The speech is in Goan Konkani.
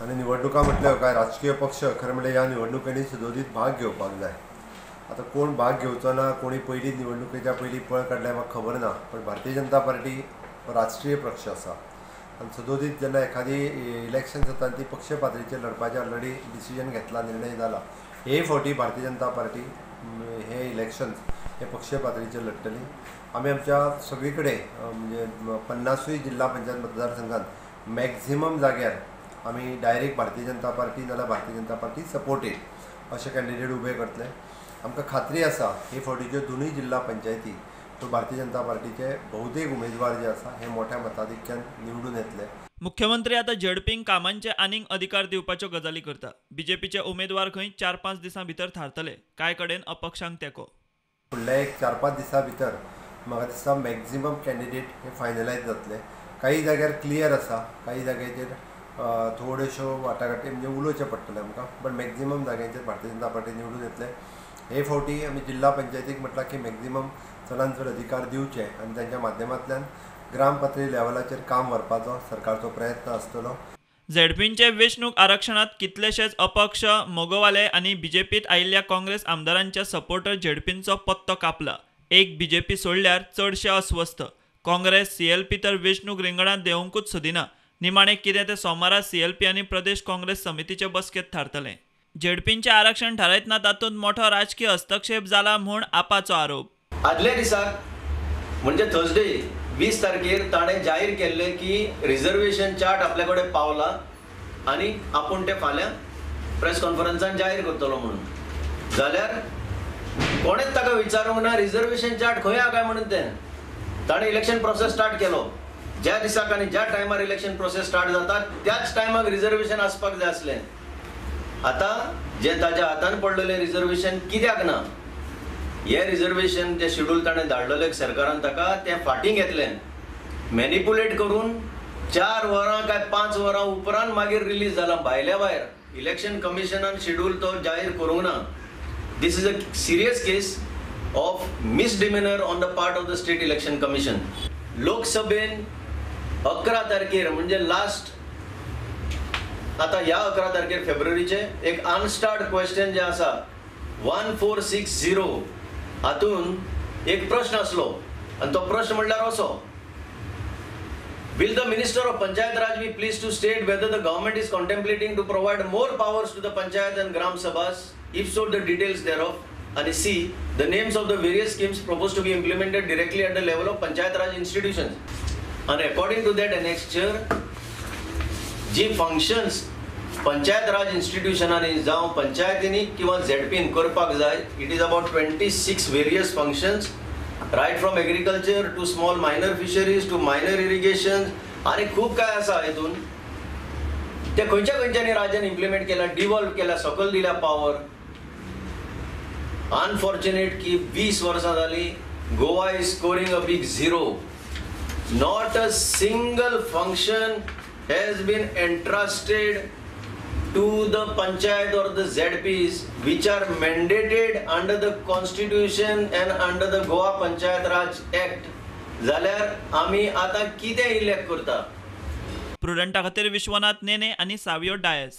आनी निवडणुका म्हटल्यार काय राजकीय पक्ष खरें म्हणल्यार ह्या निवडणुकांनी सदोदीत भाग घेवपाक जाय. आतां कोण भाग घेवचो ना, कोणी पयलीं निवडणुकेच्या पयलीं पळ काडल्या म्हाका खबर ना, पण भारतीय जनता पार्टी हो राष्ट्रीय पक्ष आसा आनी सदोदीत जेन्ना एखादी इलेक्शन जाता ती पक्ष पातळीचेर लढपाचें ऑलरेडी डिसिजन घेतला, निर्णय जाला. हे फावटी भारतीय जनता पार्टी हे इलेक्शन्स हे पक्ष पातळीचेर लढटली. आमी आमच्या सगळी कडेन म्हणजे 50 जिल्हा पंचायत मतदारसंघात मॅक्झिमम जाग्यार आमी डायरेक्ट भारतीय जनता पार्टी नाल्यार भारतीय जनता पार्टी सपोर्टेड अशे कॅन्डिडेट उबे करतले. आमकां खात्री आसा हे फावटीच्यो दोनूय जिल्हा पंचायती त्यो भारतीय जनता पार्टीचे बहुतेक उमेदवार जे आसा हे मोठ्या मताधिक्यान निवडून येतले. मुख्यमंत्री आतां झेडपींक कामांचे आनीक अधिकार दिवपाच्यो गजाली करता. बीजेपीचे उमेदवार खंय 4-5 दिसां भितर थारतले, कांय कडेन अपक्षांक तेंको. फुडल्या एक 4-5 दिसां भितर म्हाका दिसता मॅक्झिमम कॅन्डिडेट हे फायनलायज जातले. काही जाग्यार क्लियर आसा, काही जाग्याचेर थोड्योश्यो वाटाघाटी म्हणजे उलोवचें पडटलें आमकां, बट मॅक्झिमम जाग्यांचेर भारतीय जनता पार्टी निवडून येतले. हे फावटी आमी जिल्हा पंचायतीक म्हटलां की मॅक्झिमम चडान चड अधिकार दिवचे आनी तांच्या माध्यमांतल्यान ग्राम पातळी लेवलाचेर काम व्हरपाचो सरकारचो प्रयत्न आसतलो. झेडपींचे वेंचणूक आरक्षणांत कितलेशेच अपक्ष, मोगोवाले आनी बीजेपींत आयिल्ल्या काँग्रेस आमदारांच्या सपोर्टर झेडपींचो पत्तो कापला. एक बीजेपी सोडल्यार चडशे अस्वस्थ. काँग्रेस, सीएलपी तर वेंचणूक रिंगणांत देंवंकूच सोदिना. निमाणें कितें तें सोमारा सीएलपी आनी प्रदेश काँग्रेस समितीचे बसकेंत थारतलें. झेडपींचें आरक्षण थारायतना तातूंत मोठो राजकीय हस्तक्षेप जाला म्हूण आपाचो आरोप. आदल्या दिसाक म्हणजे थर्सडे 20 तारखेर ताणें जाहीर केल्लें की रिजर्वेशन चार्ट आपल्या कडेन पावला आनी आपूण तें फाल्यां प्रेस कॉन्फरन्सान जाहीर करतलो म्हणून. जाल्यार कोणेच ताका विचारूंक ना रिजर्वेशन चार्ट खंय आहा काय म्हणून. तें ताणें इलेक्शन प्रोसेस स्टार्ट केलो. ज्या दिसाक आनी ज्या टायमार इलेक्शन प्रोसेस स्टार्ट जाता त्याच टायमाक रिजर्वेशन आसपाक जाय आसलें. आतां जें ताज्या हातान पडलेलें रिजर्वेशन कित्याक ना, हे रिजर्वेशन ते शेड्यूल ताणें धाडलेलें सरकारान ताका तें फाटीं घेतलें, मॅनिपुलेट करून 4 वरां काय 5 वरां उपरांत मागीर रिलीज जाला भायल्या भायर. इलेक्शन कमिशनान शेड्यूल तो जाहीर करूंक ना. This is a serious case of misdemeanour on the part of the state election commission. लोकसभेन 11 तारखेर म्हणजे लास्ट आतां ह्या 11 तारखेर फेब्रुवारीचे एक अनस्टार्ड क्वेश्चन जे आसा 1460 हातून एक प्रश्न आसलो आनी तो प्रश्न म्हणल्यार असो, Will the Minister of Panchayat Raj be pleased to state whether the government is contemplating to provide more powers to the Panchayat and Gram Sabhas? If so, the details thereof. And C, the names of the various schemes proposed to be implemented directly at the level of Panchayat Raj institutions. And according to that annexure, ji functions Panchayat Raj institutionांनी जावं पंचायतींनी किंवा झेडपीन करपाक जाय, it is about 26 various functions, right from agriculture to small minor fisheries to minor irrigation आनी खूब काय आसा हितून. ते खंयच्या खंयच्यांनी राज्यान इम्प्लिमेंट केला, डिवॉल्व केला, सकयल दिल्या पावर. अनफॉर्च्युनेट की 20 वर्सां जाली Goa is scoring a big zero. Not a single function has been entrusted to the panchayat or the ZPs which are mandated under the constitution and under the Goa Panchayat Raj Act. जाल्यार आमी आतां कितें इलेक्ट करता? प्रुडंटा खातीर विश्वनाथ नेने आनी सावियो डायस.